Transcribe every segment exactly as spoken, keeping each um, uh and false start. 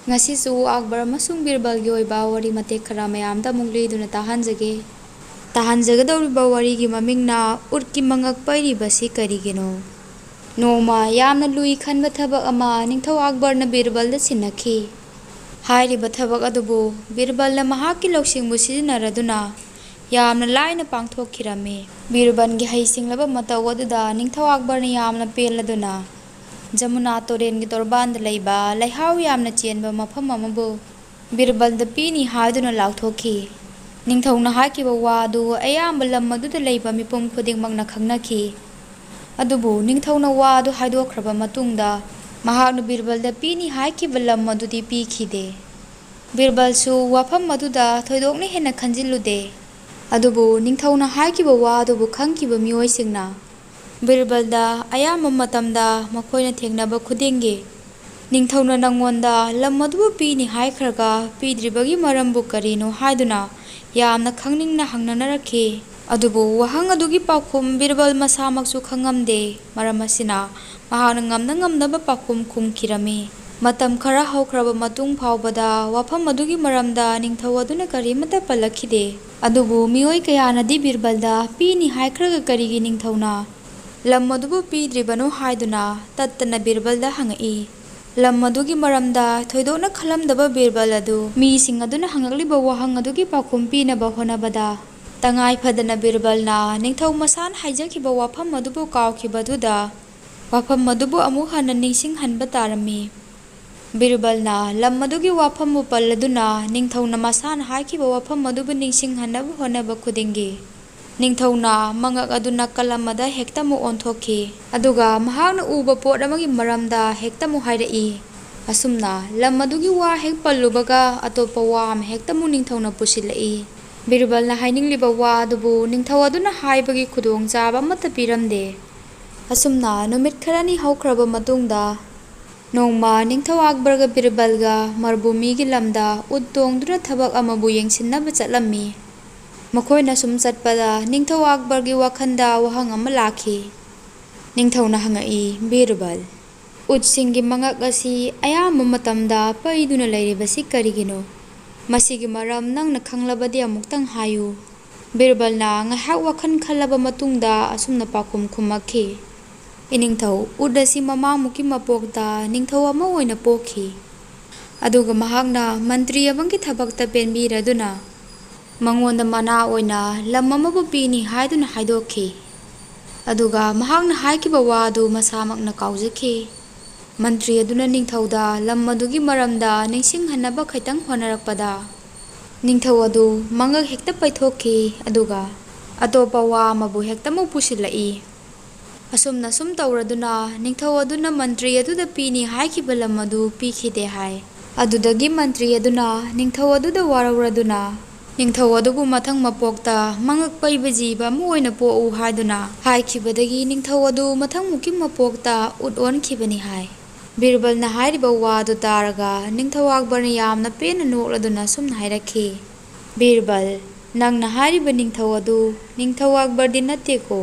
ꯉꯁꯤꯁꯨ ꯑꯛꯕꯔ ꯑꯃꯁꯨꯡ ꯕꯤꯔꯕꯜꯒꯤ ꯑꯣꯏꯕ ꯋꯥꯔꯤ ꯃꯇꯦꯛ ꯈꯔ ꯃꯌꯥꯝꯗ ꯑꯃꯨꯛ ꯂꯤꯗꯨꯅ ꯇꯥꯍꯟꯖꯒꯦ꯫ ꯇꯥꯍꯟꯖꯒꯗꯧꯔꯤꯕ ꯋꯥꯔꯤꯒꯤ ꯃꯃꯤꯡꯅ ꯎꯠꯀꯤ ꯃꯉꯛ ꯄꯩꯔꯤꯕꯁꯤ ꯀꯔꯤꯒꯤꯅꯣ? ꯅꯣꯡꯃ ꯌꯥꯝꯅ ꯂꯨꯏ ꯈꯟꯕ ꯊꯕꯛ ꯑꯃ ꯅꯤꯡꯊꯧ ꯑꯛꯕꯔꯅ ꯕꯤꯔꯕꯜꯗ ꯁꯤꯟꯅꯈꯤ꯫ ꯍꯥꯏꯔꯤꯕ ꯊꯕꯛ ꯑꯗꯨꯕꯨ ꯕꯤꯔꯕꯜꯅ ꯃꯍꯥꯛꯀꯤ ꯂꯧꯁꯤꯡꯕꯨ ꯁꯤꯖꯤꯟꯅꯔꯗꯨꯅ ꯌꯥꯝꯅ ꯂꯥꯏꯅ ꯄꯥꯡꯊꯣꯛꯈꯤꯔꯝꯃꯤ꯫ ꯕꯤꯔꯕꯜꯒꯤ ꯍꯩꯁꯤꯡꯂꯕ ꯃꯇꯧ ꯑꯗꯨꯗ ꯅꯤꯡꯊꯧ ꯑꯛꯕꯔꯅ ꯌꯥꯝꯅ ꯄꯦꯜꯂꯗꯨꯅ ꯖꯃꯨꯅꯥ ꯇꯨꯔꯦꯜꯒꯤ ꯇꯣꯔꯕꯥꯟꯗ ꯂꯩꯕ ꯂꯩꯍꯥꯎ ꯌꯥꯝꯅ ꯆꯦꯟꯕ ꯃꯐꯝ ꯑꯃꯕꯨ ꯕꯤꯔꯕꯜꯗ ꯄꯤꯅꯤ ꯍꯥꯏꯗꯨꯅ ꯂꯥꯎꯊꯣꯛꯈꯤ꯫ ꯅꯤꯡꯊꯧꯅ ꯍꯥꯏꯈꯤꯕ ꯋꯥ ꯑꯗꯨ ꯑꯌꯥꯝꯕ ꯂꯝ ꯑꯗꯨꯗ ꯂꯩꯕ ꯃꯤꯄꯨꯝ ꯈꯨꯗꯤꯡꯃꯛꯅ ꯈꯪꯅꯈꯤ꯫ ꯑꯗꯨꯕꯨ ꯅꯤꯡꯊꯧꯅ ꯋꯥ ꯑꯗꯨ ꯍꯥꯏꯗꯣꯛꯈ꯭ꯔꯕ ꯃꯇꯨꯡꯗ ꯃꯍꯥꯛꯅ ꯕꯤꯔꯕꯜꯗ ꯄꯤꯅꯤ ꯍꯥꯏꯈꯤꯕ ꯂꯝ ꯑꯗꯨꯗꯤ ꯄꯤꯈꯤꯗꯦ꯫ ꯕꯤꯔꯕꯜꯁꯨ ꯋꯥꯐꯝ ꯑꯗꯨꯗ ꯊꯣꯏꯗꯣꯛꯅ ꯍꯦꯟꯅ ꯈꯟꯖꯤꯜꯂꯨꯗꯦ꯫ ꯑꯗꯨꯕꯨ ꯅꯤꯡꯊꯧꯅ ꯍꯥꯏꯈꯤꯕ ꯋꯥ ꯑꯗꯨꯕꯨ ꯈꯪꯈꯤꯕ ꯃꯤꯑꯣꯏꯁꯤꯡꯅ ꯕꯤꯔꯕꯜꯗ ꯑꯌꯥꯝꯕ ꯃꯇꯝꯗ ꯃꯈꯣꯏꯅ ꯊꯦꯡꯅꯕ ꯈꯨꯗꯤꯡꯒꯤ, "ꯅꯤꯡꯊꯧꯅ ꯅꯪꯉꯣꯟꯗ ꯂꯝ ꯑꯗꯨꯕꯨ ꯄꯤꯅꯤ ꯍꯥꯏꯈ꯭ꯔꯒ ꯄꯤꯗ꯭ꯔꯤꯕꯒꯤ ꯃꯔꯝꯕꯨ ꯀꯔꯤꯅꯣ?" ꯍꯥꯏꯗꯨꯅ ꯌꯥꯝꯅ ꯈꯪꯅꯤꯡꯅ ꯍꯪꯅꯅꯔꯛꯈꯤ꯫ ꯑꯗꯨꯕꯨ ꯋꯥꯍꯪ ꯑꯗꯨꯒꯤ ꯄꯥꯎꯈꯨꯝ ꯕꯤꯔꯕꯜ ꯃꯁꯥꯃꯛꯁꯨ ꯈꯪꯉꯝꯗꯦ꯫ ꯃꯔꯝ ꯑꯁꯤꯅ ꯃꯍꯥꯛꯅ ꯉꯝꯅ ꯉꯝꯅꯕ ꯄꯥꯎꯈꯨꯝ ꯈꯨꯝꯈꯤꯔꯝꯃꯤ꯫ ꯃꯇꯝ ꯈꯔ ꯍꯧꯈ꯭ꯔꯕ ꯃꯇꯨꯡ ꯐꯥꯎꯕꯗ ꯋꯥꯐꯝ ꯑꯗꯨꯒꯤ ꯃꯔꯝꯗ ꯅꯤꯡꯊꯧ ꯑꯗꯨꯅ ꯀꯔꯤꯃꯠꯇ ꯄꯜꯂꯛꯈꯤꯗꯦ꯫ ꯑꯗꯨꯕꯨ ꯃꯤꯑꯣꯏ ꯀꯌꯥꯅꯗꯤ ꯕꯤꯔꯕꯜꯗ ꯄꯤꯅꯤ ꯍꯥꯏꯈ꯭ꯔꯒ ꯀꯔꯤꯒꯤ ꯅꯤꯡꯊꯧꯅ ꯂꯝ ꯑꯗꯨꯕꯨ ꯄꯤꯗ꯭ꯔꯤꯕꯅꯣ ꯍꯥꯏꯗꯨꯅ ꯇꯠꯇꯅ ꯕꯤꯔꯕꯜꯗ ꯍꯪꯉꯛꯏ꯫ ꯂꯝ ꯑꯗꯨꯒꯤ ꯃꯔꯝꯗ ꯊꯣꯏꯗꯣꯛꯅ ꯈꯜꯂꯝꯗꯕ ꯕꯤꯔꯕꯜ ꯑꯗꯨ ꯃꯤꯁꯤꯡ ꯑꯗꯨꯅ ꯍꯪꯉꯛꯂꯤꯕ ꯋꯥꯍꯪ ꯑꯗꯨꯒꯤ ꯄꯥꯎꯈꯨꯝ ꯄꯤꯅꯕ ꯍꯣꯠꯅꯕꯗ, ꯇꯉꯥꯏ ꯐꯗꯅ ꯕꯤꯔꯕꯜꯅ ꯅꯤꯡꯊꯧ ꯃꯁꯥꯅ ꯍꯥꯏꯖꯈꯤꯕ ꯋꯥꯐꯝ ꯑꯗꯨꯕꯨ ꯀꯥꯎꯈꯤꯕꯗꯨꯗ, ꯋꯥꯐꯝ ꯑꯗꯨꯕꯨ ꯑꯃꯨꯛ ꯍꯟꯅ ꯅꯤꯡꯁꯤꯡꯍꯟꯕ ꯇꯥꯔꯝꯃꯤ꯫ ꯕꯤꯔꯕꯜꯅ ꯂꯝ ꯑꯗꯨꯒꯤ ꯋꯥꯐꯝꯕꯨ ꯄꯜꯂꯗꯨꯅ ꯅꯤꯡꯊꯧꯅ ꯃꯁꯥꯅ ꯍꯥꯏꯈꯤꯕ ꯋꯥꯐꯝ ꯑꯗꯨꯕꯨ ꯅꯤꯡꯁꯤꯡꯍꯟꯅꯕ ꯍꯣꯠꯅꯕ ꯈꯨꯗꯤꯡꯒꯤ, ꯅꯤꯡꯊꯧꯅ ꯃꯉꯛ ꯑꯗꯨ ꯅꯥꯀꯜ ꯑꯃꯗ ꯍꯦꯛꯇꯃꯛ ꯑꯣꯟꯊꯣꯛꯈꯤ, ꯑꯗꯨꯒ ꯃꯍꯥꯛꯅ ꯎꯕ ꯄꯣꯠ ꯑꯃꯒꯤ ꯃꯔꯝꯗ ꯍꯦꯛꯇꯃꯛ ꯍꯥꯏꯔꯛꯏ꯫ ꯑꯁꯨꯝꯅ ꯂꯝ ꯑꯗꯨꯒꯤ ꯋꯥ ꯍꯦꯛ ꯄꯜꯂꯨꯕꯒ ꯑꯇꯣꯞꯄ ꯋꯥ ꯑꯃ ꯍꯦꯛꯇꯃꯛ ꯅꯤꯡꯊꯧꯅ ꯄꯨꯁꯤꯜꯂꯛꯏ꯫ ꯕꯤꯔꯕꯜꯅ ꯍꯥꯏꯅꯤꯡꯂꯤꯕ ꯋꯥ ꯑꯗꯨꯕꯨ ꯅꯤꯡꯊꯧ ꯑꯗꯨꯅ ꯍꯥꯏꯕꯒꯤ ꯈꯨꯗꯣꯡꯆꯥꯕ ꯑꯃꯠꯇ ꯄꯤꯔꯝꯗꯦ꯫ ꯑꯁꯨꯝꯅ ꯅꯨꯃꯤꯠ ꯈꯔꯅꯤ ꯍꯧꯈ꯭ꯔꯕ ꯃꯇꯨꯡꯗ, ꯅꯣꯡꯃ ꯅꯤꯡꯊꯧ ꯑꯛꯕꯔꯒ ꯕꯤꯔꯕꯜꯒ ꯃꯔꯨꯚꯨꯃꯤꯒꯤ ꯂꯝꯗ ꯎꯠ ꯇꯣꯡꯗꯨꯅ ꯊꯕꯛ ꯑꯃꯕꯨ ꯌꯦꯡꯁꯤꯟꯅꯕ ꯆꯠꯂꯝꯃꯤ꯫ ꯃꯈꯣꯏꯅ ꯁꯨꯝ ꯆꯠꯄꯗ ꯅꯤꯡꯊꯧ ꯑꯛꯕꯔꯒꯤ ꯋꯥꯈꯜꯗ ꯋꯥꯍꯪ ꯑꯃ ꯂꯥꯛꯈꯤ꯫ ꯅꯤꯡꯊꯧꯅ ꯍꯪꯉꯛꯏ, "ꯕꯤꯔꯕꯜ, ꯎꯠꯁꯤꯡꯒꯤ ꯃꯉꯛ ꯑꯁꯤ ꯑꯌꯥꯝꯕ ꯃꯇꯝꯗ ꯄꯩꯗꯨꯅ ꯂꯩꯔꯤꯕꯁꯤ ꯀꯔꯤꯒꯤꯅꯣ? ꯃꯁꯤꯒꯤ ꯃꯔꯝ ꯅꯪꯅ ꯈꯪꯂꯕꯗꯤ ꯑꯃꯨꯛꯇꯪ ꯍꯥꯏꯌꯨ꯫ ꯕꯤꯔꯕꯜꯅ ꯉꯥꯏꯍꯥꯛ ꯋꯥꯈꯜ ꯈꯜꯂꯕ ꯃꯇꯨꯡꯗ ꯑꯁꯨꯝꯅ ꯄꯥꯎꯈꯨꯝ ꯈꯨꯝꯃꯛꯈꯤ, "ꯏꯅꯤꯡꯊꯧ, ꯎꯠ ꯑꯁꯤ ꯃꯃꯥꯃꯨꯛꯀꯤ ꯃꯄꯣꯛꯇ ꯅꯤꯡꯊꯧ ꯑꯃ ꯑꯣꯏꯅ ꯄꯣꯛꯈꯤ꯫ ꯑꯗꯨꯒ ꯃꯍꯥꯛꯅ ꯃꯟꯇ꯭ꯔꯤ ꯑꯃꯒꯤ ꯊꯕꯛꯇ ꯄꯦꯟꯕꯤꯔꯗꯨꯅ ꯃꯉꯣꯟꯗ ꯃꯅꯥ ꯑꯣꯏꯅ ꯂꯝ ꯑꯃꯕꯨ ꯄꯤꯅꯤ ꯍꯥꯏꯗꯨꯅ ꯍꯥꯏꯗꯣꯛꯈꯤ꯫ ꯑꯗꯨꯒ ꯃꯍꯥꯛꯅ ꯍꯥꯏꯈꯤꯕ ꯋꯥ ꯑꯗꯨ ꯃꯁꯥꯃꯛꯅ ꯀꯥꯎꯖꯈꯤ꯫ ꯃꯟꯇ꯭ꯔꯤ ꯑꯗꯨꯅ ꯅꯤꯡꯊꯧꯗ ꯂꯝ ꯑꯗꯨꯒꯤ ꯃꯔꯝꯗ ꯅꯤꯡꯁꯤꯡꯍꯟꯅꯕ ꯈꯤꯇꯪ ꯍꯣꯠꯅꯔꯛꯄꯗ, ꯅꯤꯡꯊꯧ ꯑꯗꯨ ꯃꯉꯛ ꯍꯦꯛꯇ ꯄꯩꯊꯣꯛꯈꯤ, ꯑꯗꯨꯒ ꯑꯇꯣꯞꯄ ꯋꯥ ꯑꯃꯕꯨ ꯍꯦꯛꯇꯃꯛ ꯄꯨꯁꯤꯜꯂꯛꯏ꯫ ꯑꯁꯨꯝꯅ ꯁꯨꯝ ꯇꯧꯔꯗꯨꯅ ꯅꯤꯡꯊꯧ ꯑꯗꯨꯅ ꯃꯟꯇ꯭ꯔꯤ ꯑꯗꯨꯗ ꯄꯤꯅꯤ ꯍꯥꯏꯈꯤꯕ ꯂꯝ ꯑꯗꯨ ꯄꯤꯈꯤꯗꯦ ꯍꯥꯏ꯫ ꯑꯗꯨꯗꯒꯤ ꯃꯟꯇ꯭ꯔꯤ ꯑꯗꯨꯅ ꯅꯤꯡꯊꯧ ꯑꯗꯨꯗ ꯋꯥꯔꯧꯔꯗꯨꯅ ꯅꯤꯡꯊꯧ ꯑꯗꯨꯕꯨ ꯃꯊꯪ ꯃꯄꯣꯛꯇ ꯃꯉꯛ ꯄꯩꯕ ꯖꯤꯕ ꯑꯃ ꯑꯣꯏꯅ ꯄꯣꯛꯎ ꯍꯥꯏꯗꯨꯅ ꯍꯥꯏꯈꯤꯕꯗꯒꯤ ꯅꯤꯡꯊꯧ ꯑꯗꯨ ꯃꯊꯪꯃꯨꯛꯀꯤ ꯃꯄꯣꯛꯇ ꯎꯠ ꯑꯣꯟꯈꯤꯕꯅꯤ ꯍꯥꯏ꯫ ꯕꯤꯔꯕꯜꯅ ꯍꯥꯏꯔꯤꯕ ꯋꯥꯗꯨ ꯇꯥꯔꯒ ꯅꯤꯡꯊꯧ ꯑꯛꯕꯔꯅ ꯌꯥꯝꯅ ꯄꯦꯟꯅ ꯅꯣꯛꯂꯗꯨꯅ ꯁꯨꯝꯅ ꯍꯥꯏꯔꯛꯈꯤ, "ꯕꯤꯔꯕꯜ, ꯅꯪꯅ ꯍꯥꯏꯔꯤꯕ ꯅꯤꯡꯊꯧ ꯑꯗꯨ ꯅꯤꯡꯊꯧ ꯑꯛꯕꯔꯗꯤ ꯅꯠꯇꯦꯀꯣ꯫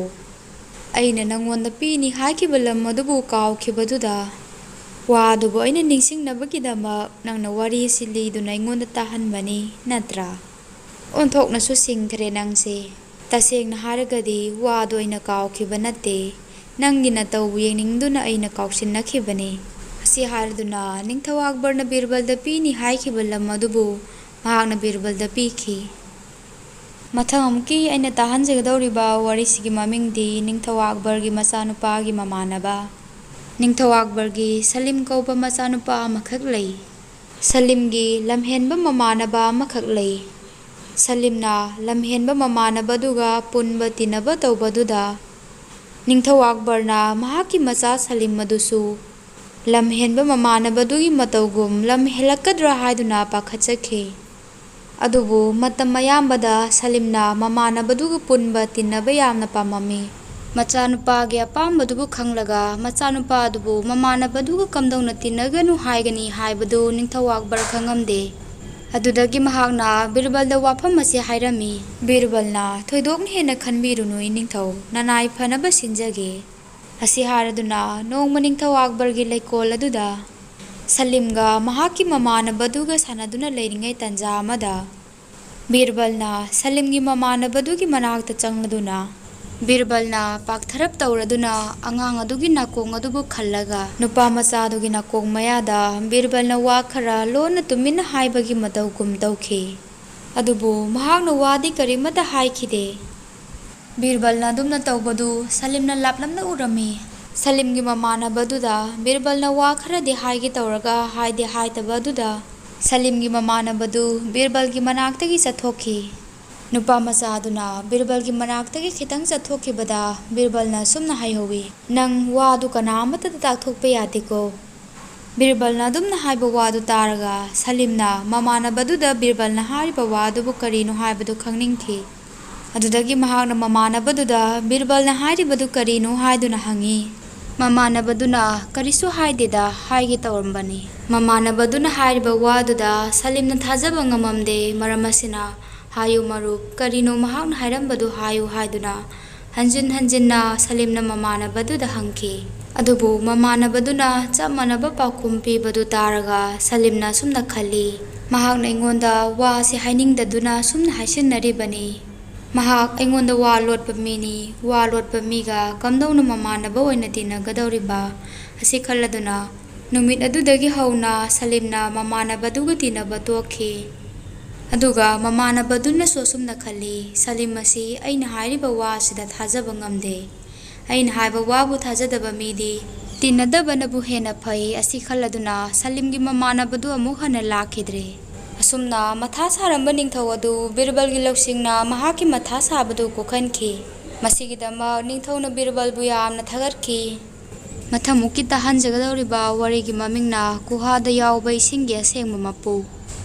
ꯑꯩꯅ ꯅꯪꯉꯣꯟꯗ ꯄꯤꯅꯤ ꯍꯥꯏꯈꯤꯕ ꯂꯝ ꯑꯗꯨꯕꯨ ꯀꯥꯎꯈꯤꯕꯗꯨꯗ ꯋꯥ ꯑꯗꯨꯕꯨ ꯑꯩꯅ ꯅꯤꯡꯁꯤꯡꯅꯕꯒꯤꯗꯃꯛ ꯅꯪꯅ ꯋꯥꯔꯤ ꯑꯁꯤ ꯂꯤꯗꯨꯅ ꯑꯩꯉꯣꯟꯗ ꯇꯥꯍꯟꯕꯅꯤ ꯅꯠꯇ꯭ꯔꯥ? ꯑꯣꯟꯊꯣꯛꯅꯁꯨ ꯁꯤꯡꯈ꯭ꯔꯦ ꯅꯪꯁꯦ꯫ ꯇꯁꯦꯡꯅ ꯍꯥꯏꯔꯒꯗꯤ ꯋꯥꯗꯣ ꯑꯩꯅ ꯀꯥꯎꯈꯤꯕ ꯅꯠꯇꯦ꯫ ꯅꯪꯒꯤ ꯅꯇꯧꯕꯨ ꯌꯦꯡꯅꯤꯡꯗꯨꯅ ꯑꯩꯅ ꯀꯥꯎꯁꯤꯟꯅꯈꯤꯕꯅꯤ꯫" ꯑꯁꯤ ꯍꯥꯏꯔꯗꯨꯅ ꯅꯤꯡꯊꯧ ꯑꯛꯕꯔꯅ ꯕꯤꯔꯕꯜꯗ ꯄꯤꯅꯤ ꯍꯥꯏꯈꯤꯕ ꯂꯝ ꯑꯗꯨꯕꯨ ꯃꯍꯥꯛꯅ ꯕꯤꯔꯕꯜꯗ ꯄꯤꯈꯤ꯫ ꯃꯊꯪ ꯑꯃꯨꯛꯀꯤ ꯑꯩꯅ ꯇꯥꯍꯟꯖꯒꯗꯧꯔꯤꯕ ꯋꯥꯔꯤꯁꯤꯒꯤ ꯃꯃꯤꯡꯗꯤ ꯅꯤꯡꯊꯧ ꯑꯛꯕꯔꯒꯤ ꯃꯆꯥꯅꯨꯄꯥꯒꯤ ꯃꯃꯥꯟꯅꯕ꯫ ꯅꯤꯡꯊꯧ ꯑꯛꯕꯔꯒꯤ ꯁꯂꯤꯝ ꯀꯧꯕ ꯃꯆꯥꯅꯨꯄꯥ ꯑꯃꯈꯛ ꯂꯩ꯫ ꯁꯂꯤꯝꯒꯤ ꯂꯝꯍꯦꯟꯕ ꯃꯃꯥꯟꯅꯕ ꯑꯃꯈꯛ ꯂꯩ꯫ ꯁꯂꯤꯝꯅ ꯂꯝꯍꯦꯟꯕ ꯃꯃꯥꯟꯅꯕꯗꯨꯒ ꯄꯨꯟꯕ ꯇꯤꯟꯅꯕ ꯇꯧꯕꯗꯨꯗ ꯅꯤꯡꯊꯧ ꯑꯛꯕꯔꯅ ꯃꯍꯥꯛꯀꯤ ꯃꯆꯥ ꯁꯂꯤꯝ ꯑꯗꯨꯁꯨ ꯂꯝꯍꯦꯟꯕ ꯃꯃꯥꯟꯅꯕꯗꯨꯒꯤ ꯃꯇꯧꯒꯨꯝ ꯂꯝ ꯍꯦꯜꯂꯛꯀꯗ꯭ꯔꯥ ꯍꯥꯏꯗꯨꯅ ꯄꯥꯈꯠꯆꯈꯤ꯫ ꯑꯗꯨꯕꯨ ꯃꯇꯝ ꯑꯌꯥꯝꯕꯗ ꯁꯂꯤꯝꯅ ꯃꯃꯥꯟꯅꯕꯗꯨꯒ ꯄꯨꯟꯕ ꯇꯤꯟꯅꯕ ꯌꯥꯝꯅ ꯄꯥꯝꯃꯝꯃꯤ꯫ ꯃꯆꯥꯅꯨꯄꯥꯒꯤ ꯑꯄꯥꯝꯕꯗꯨꯕꯨ ꯈꯪꯂꯒ ꯃꯆꯥꯅꯨꯄꯥ ꯑꯗꯨꯕꯨ ꯃꯃꯥꯟꯅꯕꯗꯨꯒ ꯀꯝꯗꯧꯅ ꯇꯤꯟꯅꯒꯅꯨ ꯍꯥꯏꯒꯅꯤ ꯍꯥꯏꯕꯗꯨ ꯅꯤꯡꯊꯧ ꯑꯛꯕꯔ ꯈꯪꯉꯝꯗꯦ꯫ ꯑꯗꯨꯗꯒꯤ ꯃꯍꯥꯛꯅ ꯕꯤꯔꯕꯜꯗ ꯋꯥꯐꯝ ꯑꯁꯤ ꯍꯥꯏꯔꯝꯃꯤ꯫ ꯕꯤꯔꯕꯜꯅ, "ꯊꯣꯏꯗꯣꯛꯅ ꯍꯦꯟꯅ ꯈꯟꯕꯤꯔꯨꯅꯨ ꯏꯅꯤꯡꯊꯧ, ꯅꯅꯥꯏ ꯐꯅꯕ ꯁꯤꯟꯖꯒꯦ" ꯑꯁꯤ ꯍꯥꯏꯔꯗꯨꯅ ꯅꯣꯡꯃ ꯅꯤꯡꯊꯧ ꯑꯛꯕꯔꯒꯤ ꯂꯩꯀꯣꯜ ꯑꯗꯨꯗ ꯁꯂꯤꯝꯒ ꯃꯍꯥꯛꯀꯤ ꯃꯃꯥꯟꯅꯕꯗꯨꯒ ꯁꯥꯟꯅꯗꯨꯅ ꯂꯩꯔꯤꯉꯩ ꯇꯥꯟꯖꯥ ꯑꯃꯗ ꯕꯤꯔꯕꯜꯅ ꯁꯂꯤꯝꯒꯤ ꯃꯃꯥꯟꯅꯕꯗꯨꯒꯤ ꯃꯅꯥꯛꯇ ꯆꯪꯂꯗꯨꯅ, ꯕꯤꯔꯕꯜꯅ ꯄꯥꯛꯊꯔꯞ ꯇꯧꯔꯗꯨꯅ ꯑꯉꯥꯡ ꯑꯗꯨꯒꯤ ꯅꯥꯀꯣꯡ ꯑꯗꯨꯕꯨ ꯈꯜꯂꯒ, ꯅꯨꯄꯥ ꯃꯆꯥꯗꯨꯒꯤ ꯅꯥꯀꯣꯡ ꯃꯌꯥꯗ ꯕꯤꯔꯕꯜꯅ ꯋꯥ ꯈꯔ ꯂꯣꯟꯅ ꯇꯨꯃꯤꯟꯅ ꯍꯥꯏꯕꯒꯤ ꯃꯇꯧꯒꯨꯝ ꯇꯧꯈꯤ꯫ ꯑꯗꯨꯕꯨ ꯃꯍꯥꯛꯅ ꯋꯥꯗꯤ ꯀꯔꯤꯃꯠꯇ ꯍꯥꯏꯈꯤꯗꯦ꯫ ꯕꯤꯔꯕꯜꯅ ꯑꯗꯨꯝꯅ ꯇꯧꯕꯗꯨ ꯁꯂꯤꯝꯅ ꯂꯥꯞꯂꯝꯅ ꯎꯔꯝꯃꯤ꯫ ꯁꯂꯤꯝꯒꯤ ꯃꯃꯥꯟꯅꯕꯗꯨꯗ ꯕꯤꯔꯕꯜꯅ ꯋꯥ ꯈꯔꯗꯤ ꯍꯥꯏꯒꯦ ꯇꯧꯔꯒ ꯍꯥꯏꯗꯤ ꯍꯥꯏꯗꯕ ꯑꯗꯨꯗ ꯁꯂꯤꯝꯒꯤ ꯃꯃꯥꯟꯅꯕꯗꯨ ꯕꯤꯔꯕꯜꯒꯤ ꯃꯅꯥꯛꯇꯒꯤ ꯆꯠꯊꯣꯛꯈꯤ꯫ ꯅꯨꯄꯥ ꯃꯆꯥ ꯑꯗꯨꯅ ꯕꯤꯔꯕꯜꯒꯤ ꯃꯅꯥꯛꯇꯒꯤ ꯈꯤꯇꯪ ꯆꯠꯊꯣꯛꯈꯤꯕꯗ ꯕꯤꯔꯕꯜꯅ ꯑꯁꯨꯝꯅ ꯍꯥꯏꯍꯧꯋꯤ, "ꯅꯪ ꯋꯥꯗꯨ ꯀꯅꯥ ꯑꯃꯠꯇꯗ ꯇꯥꯛꯊꯣꯛꯄ ꯌꯥꯗꯦꯀꯣ?" ꯕꯤꯔꯕꯜꯅ ꯑꯗꯨꯝꯅ ꯍꯥꯏꯕ ꯋꯥꯗꯨ ꯇꯥꯔꯒ ꯁꯂꯤꯝꯅ ꯃꯃꯥꯟꯅꯕꯗꯨꯗ ꯕꯤꯔꯕꯜꯅ ꯍꯥꯏꯔꯤꯕ ꯋꯥꯗꯨꯕꯨ ꯀꯔꯤꯅꯣ ꯍꯥꯏꯕꯗꯨ ꯈꯪꯅꯤꯡꯈꯤ꯫ ꯑꯗꯨꯗꯒꯤ ꯃꯍꯥꯛꯅ ꯃꯃꯥꯟꯅꯕꯗꯨꯗ ꯕꯤꯔꯕꯜꯅ ꯍꯥꯏꯔꯤꯕꯗꯨ ꯀꯔꯤꯅꯣ ꯍꯥꯏꯗꯨꯅ ꯍꯪꯉꯤ꯫ ꯃꯃꯥꯟꯅꯕꯗꯨꯅ, "ꯀꯔꯤꯁꯨ ꯍꯥꯏꯗꯦꯗ, ꯍꯥꯏꯒꯦ ꯇꯧꯔꯝꯕꯅꯤ꯫" ꯃꯃꯥꯟꯅꯕꯗꯨꯅ ꯍꯥꯏꯔꯤꯕ ꯋꯥꯗꯨꯗ ꯁꯂꯤꯝꯅ ꯊꯥꯖꯕ ꯉꯝꯃꯝꯗꯦ꯫ ꯃꯔꯝ ꯑꯁꯤꯅ, "ꯍꯥꯏꯌꯨ ꯃꯔꯨꯞ, ꯀꯔꯤꯅꯣ ꯃꯍꯥꯛꯅ ꯍꯥꯏꯔꯝꯕꯗꯨ ꯍꯥꯏꯌꯨ" ꯍꯥꯏꯗꯨꯅ ꯍꯟꯖꯤꯟ ꯍꯟꯖꯤꯟꯅ ꯁꯂꯤꯝꯅ ꯃꯃꯥꯟꯅꯕꯗꯨꯗ ꯍꯪꯈꯤ꯫ ꯑꯗꯨꯕꯨ ꯃꯃꯥꯟꯅꯕꯗꯨꯅ ꯆꯞ ꯃꯥꯟꯅꯕ ꯄꯥꯎꯈꯨꯝ ꯄꯤꯕꯗꯨ ꯇꯥꯔꯒ ꯁꯂꯤꯝꯅ ꯑꯁꯨꯝꯅ ꯈꯜꯂꯤ, "ꯃꯍꯥꯛꯅ ꯑꯩꯉꯣꯟꯗ ꯋꯥ ꯑꯁꯤ ꯍꯥꯏꯅꯤꯡꯗꯗꯨꯅ ꯑꯁꯨꯝꯅ ꯍꯥꯏꯁꯤꯟꯅꯔꯤꯕꯅꯤ꯫ ꯃꯍꯥꯛ ꯑꯩꯉꯣꯟꯗ ꯋꯥ ꯂꯣꯠꯄ ꯃꯤꯅꯤ꯫ ꯋꯥ ꯂꯣꯠꯄ ꯃꯤꯒ ꯀꯝꯗꯧꯅ ꯃꯃꯥꯟꯅꯕ ꯑꯣꯏꯅ ꯇꯤꯟꯅꯒꯗꯧꯔꯤꯕ?" ꯑꯁꯤ ꯈꯜꯂꯗꯨꯅ ꯅꯨꯃꯤꯠ ꯑꯗꯨꯗꯒꯤ ꯍꯧꯅ ꯁꯂꯤꯝꯅ ꯃꯃꯥꯟꯅꯕꯗꯨꯒ ꯇꯤꯟꯅꯕ ꯇꯣꯛꯈꯤ꯫ ꯑꯗꯨꯒ ꯃꯃꯥꯟꯅꯕꯗꯨꯅꯁꯨ ꯑꯁꯨꯝꯅ ꯈꯜꯂꯤ, "ꯁꯂꯤꯝ ꯑꯁꯤ ꯑꯩꯅ ꯍꯥꯏꯔꯤꯕ ꯋꯥ ꯑꯁꯤꯗ ꯊꯥꯖꯕ ꯉꯝꯗꯦ꯫ ꯑꯩꯅ ꯍꯥꯏꯕ ꯋꯥꯕꯨ ꯊꯥꯖꯗꯕ ꯃꯤꯗꯤ ꯇꯤꯟꯅꯗꯕꯅꯕꯨ ꯍꯦꯟꯅ ꯐꯩ꯫" ꯑꯁꯤ ꯈꯜꯂꯗꯨꯅ ꯁꯂꯤꯝꯒꯤ ꯃꯃꯥꯟꯅꯕꯗꯨ ꯑꯃꯨꯛ ꯍꯟꯅ ꯂꯥꯛꯈꯤꯗ꯭ꯔꯦ꯫ ꯑꯁꯨꯝꯅ ꯃꯊꯥ ꯁꯥꯔꯝꯕ ꯅꯤꯡꯊꯧ ꯑꯗꯨ ꯕꯤꯔꯕꯜꯒꯤ ꯂꯧꯁꯤꯡꯅ ꯃꯍꯥꯛꯀꯤ ꯃꯊꯥ ꯁꯥꯕꯗꯨ ꯀꯣꯛꯍꯟꯈꯤ꯫ ꯃꯁꯤꯒꯤꯗꯃꯛ ꯅꯤꯡꯊꯧꯅ ꯕꯤꯔꯕꯜꯕꯨ ꯌꯥꯝꯅ ꯊꯥꯒꯠꯈꯤ꯫ ꯃꯊꯪꯃꯨꯛꯀꯤ ꯇꯥꯍꯟꯖꯒꯗꯧꯔꯤꯕ ꯋꯥꯔꯤꯒꯤ ꯃꯃꯤꯡꯅ ꯒꯨꯍꯥꯗ ꯌꯥꯎꯕ ꯏꯁꯤꯡꯒꯤ ꯑꯁꯦꯡꯕ ꯃꯄꯨ꯫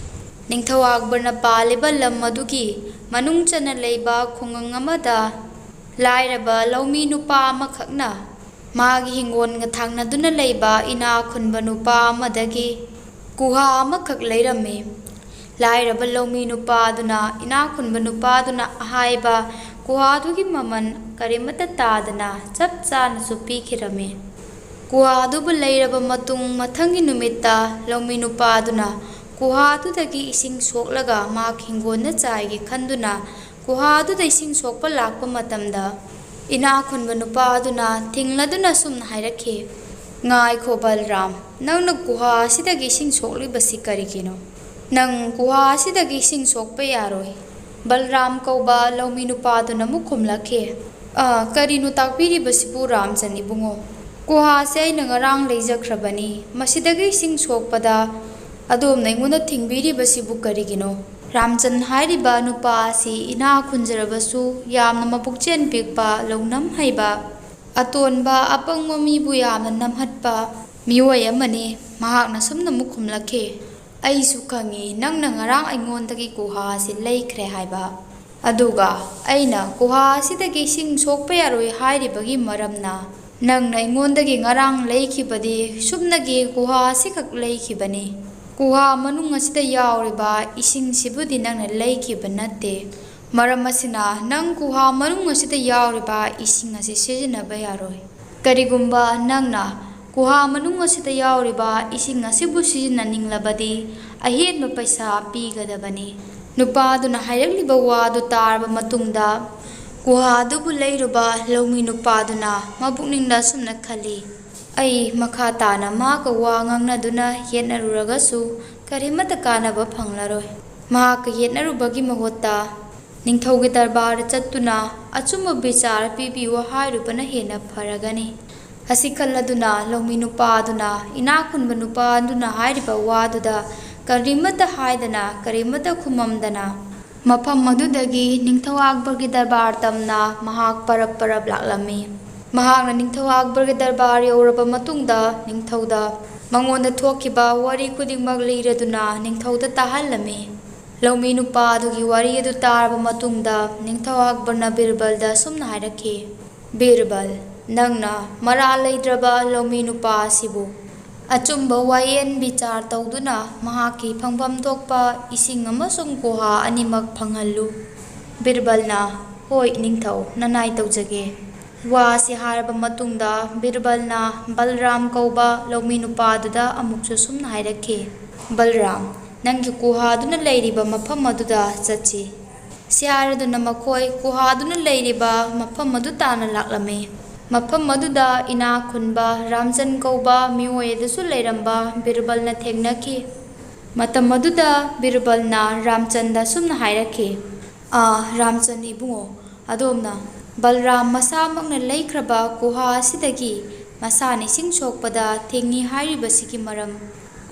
ꯅꯤꯡꯊꯧ ꯑꯛꯕꯔꯅ ꯄꯥꯜꯂꯤꯕ ꯂꯝ ꯑꯗꯨꯒꯤ ꯃꯅꯨꯡ ꯆꯟꯅ ꯂꯩꯕ ꯈꯨꯡꯒꯪ ꯑꯃꯗ ꯂꯥꯏꯔꯕ ꯂꯧꯃꯤ ꯅꯨꯄꯥ ꯑꯃꯈꯛꯅ ꯃꯥꯒꯤ ꯍꯤꯡꯒꯣꯜꯒ ꯊꯪꯅꯗꯨꯅ ꯂꯩꯕ ꯏꯅꯥꯛ ꯈꯨꯟꯕ ꯅꯨꯄꯥ ꯑꯃꯗꯒꯤ ꯒꯨꯍꯥ ꯑꯃꯈꯛ ꯂꯩꯔꯝꯃꯤ꯫ ꯂꯥꯏꯔꯕ ꯂꯧꯃꯤ ꯅꯨꯄꯥ ꯑꯗꯨꯅ ꯏꯅꯥꯛ ꯈꯨꯟꯕ ꯅꯨꯄꯥ ꯑꯗꯨꯅ ꯍꯥꯏꯕ ꯒꯨꯍꯥꯗꯨꯒꯤ ꯃꯃꯜ ꯀꯔꯤꯃꯠꯇ ꯇꯥꯗꯅ ꯆꯞ ꯆꯥꯅꯁꯨ ꯄꯤꯈꯤꯔꯝꯃꯤ꯫ ꯒꯨꯍꯥꯗꯨꯕꯨ ꯂꯩꯔꯕ ꯃꯇꯨꯡ, ꯃꯊꯪꯒꯤ ꯅꯨꯃꯤꯠꯇ ꯂꯧꯃꯤ ꯅꯨꯄꯥꯗꯨꯅ ꯒꯨꯍꯥꯗꯨꯗꯒꯤ ꯏꯁꯤꯡ ꯁꯣꯛꯂꯒ ꯃꯍꯥꯛ ꯍꯤꯡꯒꯣꯜꯗ ꯆꯥꯏꯒꯦ ꯈꯟꯗꯨꯅ ꯒꯨꯍꯥꯗꯨꯗ ꯏꯁꯤꯡ ꯁꯣꯛꯄ ꯂꯥꯛꯄ ꯃꯇꯝꯗ, ꯏꯅꯥꯛ ꯈꯨꯟꯕ ꯅꯨꯄꯥ ꯑꯗꯨꯅ ꯊꯤꯡꯂꯗꯨꯅ ꯑꯁꯨꯝꯅ ꯍꯥꯏꯔꯛꯈꯤ, "ꯉꯥꯏꯈꯣ ꯕꯜꯔꯥꯝ, ꯅꯪꯅ ꯒꯨꯍꯥ ꯑꯁꯤꯗꯒꯤ ꯏꯁꯤꯡ ꯁꯣꯛꯂꯤꯕꯁꯤ ꯀꯔꯤꯒꯤꯅꯣ? ꯅꯪ ꯒꯨꯍꯥ ꯑꯁꯤꯗꯒꯤ ꯏꯁꯤꯡ ꯁꯣꯛꯄ ꯌꯥꯔꯣꯏ꯫" ꯕꯜꯔꯥꯝ ꯀꯧꯕ ꯂꯧꯃꯤ ꯅꯨꯄꯥꯗꯨꯅ ꯑꯃꯨꯛ ꯈꯨꯝꯂꯛꯈꯤ, "ꯑ, ꯀꯔꯤꯅꯣ ꯇꯥꯛꯄꯤꯔꯤꯕꯁꯤꯕꯨ ꯔꯥꯝꯆꯟ ꯏꯕꯨꯡꯉꯣ? ꯒꯨꯍꯥꯁꯦ ꯑꯩꯅ ꯉꯔꯥꯡ ꯂꯩꯖꯈ꯭ꯔꯕꯅꯤ꯫ ꯃꯁꯤꯗꯒꯤ ꯏꯁꯤꯡ ꯁꯣꯛꯄꯗ ꯑꯗꯣꯝꯅ ꯑꯩꯉꯣꯟꯗ ꯊꯤꯡꯕꯤꯔꯤꯕꯁꯤꯕꯨ ꯀꯔꯤꯒꯤꯅꯣ?" ꯔꯥꯝꯆꯟ ꯍꯥꯏꯔꯤꯕ ꯅꯨꯄꯥ ꯑꯁꯤ ꯏꯅꯥꯛ ꯈꯨꯟꯖꯔꯕꯁꯨ ꯌꯥꯝꯅ ꯃꯕꯨꯛꯆꯦꯜ ꯄꯤꯛꯄ, ꯂꯧꯅꯝ ꯍꯩꯕ, ꯑꯇꯣꯟꯕ ꯑꯄꯪꯕ ꯃꯤꯕꯨ ꯌꯥꯝꯅ ꯅꯝꯍꯠꯄ ꯃꯤꯑꯣꯏ ꯑꯃꯅꯤ꯫ ꯃꯍꯥꯛꯅ ꯁꯨꯝꯅ ꯑꯃꯨꯛ ꯈꯨꯝꯂꯛꯈꯤ, "ꯑꯩꯁꯨ ꯈꯪꯏ, ꯅꯪꯅ ꯉꯔꯥꯡ ꯑꯩꯉꯣꯟꯗꯒꯤ ꯒꯨꯍꯥ ꯑꯁꯤ ꯂꯩꯈ꯭ꯔꯦ ꯍꯥꯏꯕ꯫ ꯑꯗꯨꯒ ꯑꯩꯅ ꯒꯨꯍꯥ ꯑꯁꯤꯗꯒꯤ ꯏꯁꯤꯡ ꯁꯣꯛꯄ ꯌꯥꯔꯣꯏ ꯍꯥꯏꯔꯤꯕꯒꯤ ꯃꯔꯝꯅ, ꯅꯪꯅ ꯑꯩꯉꯣꯟꯗꯒꯤ ꯉꯔꯥꯡ ꯂꯩꯈꯤꯕꯗꯤ ꯁꯨꯞꯅꯒꯤ ꯒꯨꯍꯥ ꯑꯁꯤꯈꯛ ꯂꯩꯈꯤꯕꯅꯤ꯫ ꯒꯨꯍꯥ ꯃꯅꯨꯡ ꯑꯁꯤꯗ ꯌꯥꯎꯔꯤꯕ ꯏꯁꯤꯡꯁꯤꯕꯨꯗꯤ ꯅꯪꯅ ꯂꯩꯈꯤꯕ ꯅꯠꯇꯦ꯫ ꯃꯔꯝ ꯑꯁꯤꯅ, ꯅꯪ ꯒꯨꯍꯥ ꯃꯅꯨꯡ ꯑꯁꯤꯗ ꯌꯥꯎꯔꯤꯕ ꯏꯁꯤꯡ ꯑꯁꯤ ꯁꯤꯖꯤꯟꯅꯕ ꯌꯥꯔꯣꯏ꯫ ꯀꯔꯤꯒꯨꯝꯕ ꯅꯪꯅ ꯒꯨꯍꯥ ꯃꯅꯨꯡ ꯑꯁꯤꯗ ꯌꯥꯎꯔꯤꯕ ꯏꯁꯤꯡ ꯑꯁꯤꯕꯨ ꯁꯤꯖꯤꯟꯅꯅꯤꯡꯂꯕꯗꯤ, ꯑꯍꯦꯟꯕ ꯄꯩꯁꯥ ꯄꯤꯒꯗꯕꯅꯤ꯫" ꯅꯨꯄꯥꯗꯨꯅ ꯍꯥꯏꯔꯛꯂꯤꯕ ꯋꯥꯗꯨ ꯇꯥꯔꯕ ꯃꯇꯨꯡꯗ, ꯒꯨꯍꯥ ꯑꯗꯨꯕꯨ ꯂꯩꯔꯨꯕ ꯂꯧꯃꯤ ꯅꯨꯄꯥꯗꯨꯅ ꯃꯄꯨꯛꯅꯤꯡꯗ ꯑꯁꯨꯝꯅ ꯈꯜꯂꯤ, "ꯑꯩ ꯃꯈꯥ ꯇꯥꯅ ꯃꯍꯥꯛꯀ ꯋꯥ ꯉꯥꯡꯅꯗꯨꯅ ꯌꯦꯠꯅꯔꯨꯔꯒꯁꯨ ꯀꯔꯤꯃꯠꯇ ꯀꯥꯟꯅꯕ ꯐꯪꯂꯔꯣꯏ꯫ ꯃꯍꯥꯛꯀ ꯌꯦꯠꯅꯔꯨꯕꯒꯤ ꯃꯍꯨꯠꯇ ꯅꯤꯡꯊꯧꯒꯤ ꯗꯔꯕꯥꯔꯗ ꯆꯠꯇꯨꯅ ꯑꯆꯨꯝꯕ ꯕꯤꯆꯥꯔ ꯄꯤꯕꯤꯌꯨ ꯍꯥꯏꯔꯨꯕꯅ ꯍꯦꯟꯅ ꯐꯔꯒꯅꯤ꯫" ꯑꯁꯤ ꯈꯜꯂꯗꯨꯅ ꯂꯧꯃꯤ ꯅꯨꯄꯥ ꯑꯗꯨꯅ ꯏꯅꯥꯛ ꯈꯨꯟꯕ ꯅꯨꯄꯥ ꯑꯗꯨꯅ ꯍꯥꯏꯔꯤꯕ ꯋꯥꯗꯨꯗ ꯀꯔꯤꯃꯠꯇ ꯍꯥꯏꯗꯅ, ꯀꯔꯤꯃꯠꯇ ꯈꯨꯝꯃꯝꯗꯅ, ꯃꯐꯝ ꯑꯗꯨꯗꯒꯤ ꯅꯤꯡꯊꯧ ꯑꯛꯕꯔꯒꯤ ꯗꯔꯕꯥꯔ ꯇꯝꯅ ꯃꯍꯥꯛ ꯄꯔꯞ ꯄꯔꯞ ꯂꯥꯛꯂꯝꯃꯤ꯫ ꯃꯍꯥꯛꯅ ꯅꯤꯡꯊꯧ ꯑꯛꯕꯔꯒꯤ ꯗꯔꯕꯥꯔ ꯌꯧꯔꯕ ꯃꯇꯨꯡꯗ ꯅꯤꯡꯊꯧꯗ ꯃꯉꯣꯟꯗ ꯊꯣꯛꯈꯤꯕ ꯋꯥꯔꯤ ꯈꯨꯗꯤꯡꯃꯛ ꯂꯤꯔꯗꯨꯅ ꯅꯤꯡꯊꯧꯗ ꯇꯥꯍꯜꯂꯝꯃꯤ꯫ ꯂꯧꯃꯤ ꯅꯨꯄꯥ ꯑꯗꯨꯒꯤ ꯋꯥꯔꯤ ꯑꯗꯨ ꯇꯥꯔꯕ ꯃꯇꯨꯡꯗ ꯅꯤꯡꯊꯧ ꯑꯛꯕꯔꯅ ꯕꯤꯔꯕꯜꯗ ꯑꯁꯨꯝꯅ ꯍꯥꯏꯔꯛꯈꯤ, "ꯕꯤꯔꯕꯜ, ꯅꯪꯅ ꯃꯔꯥꯜ ꯂꯩꯇ꯭ꯔꯕ ꯂꯧꯃꯤ ꯅꯨꯄꯥ ꯑꯁꯤꯕꯨ ꯑꯆꯨꯝꯕ ꯋꯥꯌꯦꯟ ꯕꯤꯆꯥꯔ ꯇꯧꯗꯨꯅ ꯃꯍꯥꯛꯀꯤ ꯐꯪꯐꯝ ꯊꯣꯛꯄ ꯏꯁꯤꯡ ꯑꯃꯁꯨꯡ ꯒꯨꯍꯥ ꯑꯅꯤꯃꯛ ꯐꯪꯍꯜꯂꯨ꯫" ꯕꯤꯔꯕꯜꯅ "ꯍꯣꯏ ꯅꯤꯡꯊꯧ, ꯅꯅꯥꯏ ꯇꯧꯖꯒꯦ"꯫ ꯋꯥꯁꯤ ꯍꯥꯏꯔꯕ ꯃꯇꯨꯡꯗ ꯕꯤꯔꯕꯜꯅ ꯕꯜꯔꯥꯝ ꯀꯧꯕ ꯂꯧꯃꯤ ꯅꯨꯄꯥꯗꯨꯗ ꯑꯃꯨꯛꯁꯨ ꯁꯨꯝꯅ ꯍꯥꯏꯔꯛꯈꯤ, "ꯕꯜꯔꯥꯝ, ꯅꯪꯒꯤ ꯀꯨꯍꯥꯗꯨꯅ ꯂꯩꯔꯤꯕ ꯃꯐꯝ ꯑꯗꯨꯗ ꯆꯠꯁꯤ"꯫ ꯁꯤ ꯍꯥꯏꯔꯗꯨꯅ ꯃꯈꯣꯏ ꯀꯨꯍꯥꯗꯨꯅ ꯂꯩꯔꯤꯕ ꯃꯐꯝ ꯑꯗꯨ ꯇꯥꯟꯅ ꯂꯥꯛꯂꯝꯃꯤ꯫ ꯃꯐꯝ ꯑꯗꯨꯗ ꯏꯅꯥꯛ ꯈꯨꯟꯕ ꯔꯥꯝꯆꯟ ꯀꯧꯕ ꯃꯤꯑꯣꯏ ꯑꯗꯨꯁꯨ ꯂꯩꯔꯝꯕ ꯕꯤꯔꯕꯜꯅ ꯊꯦꯡꯅꯈꯤ꯫ ꯃꯇꯝ ꯑꯗꯨꯗ ꯕꯤꯔꯕꯜꯅ ꯔꯥꯝꯆꯟꯗ ꯁꯨꯝꯅ ꯍꯥꯏꯔꯛꯈꯤ, "ꯑꯥ, ꯔꯥꯝꯆꯟ ꯏꯕꯨꯡꯉꯣ, ꯑꯗꯣꯝꯅ ꯕꯜꯔꯥꯝ ꯃꯁꯥꯃꯛꯅ ꯂꯩꯈ꯭ꯔꯕ ꯒꯨꯍꯥ ꯑꯁꯤꯗꯒꯤ ꯃꯁꯥꯅ ꯏꯁꯤꯡ ꯁꯣꯛꯄꯗ ꯊꯤꯡꯏ ꯍꯥꯏꯔꯤꯕꯁꯤꯒꯤ ꯃꯔꯝ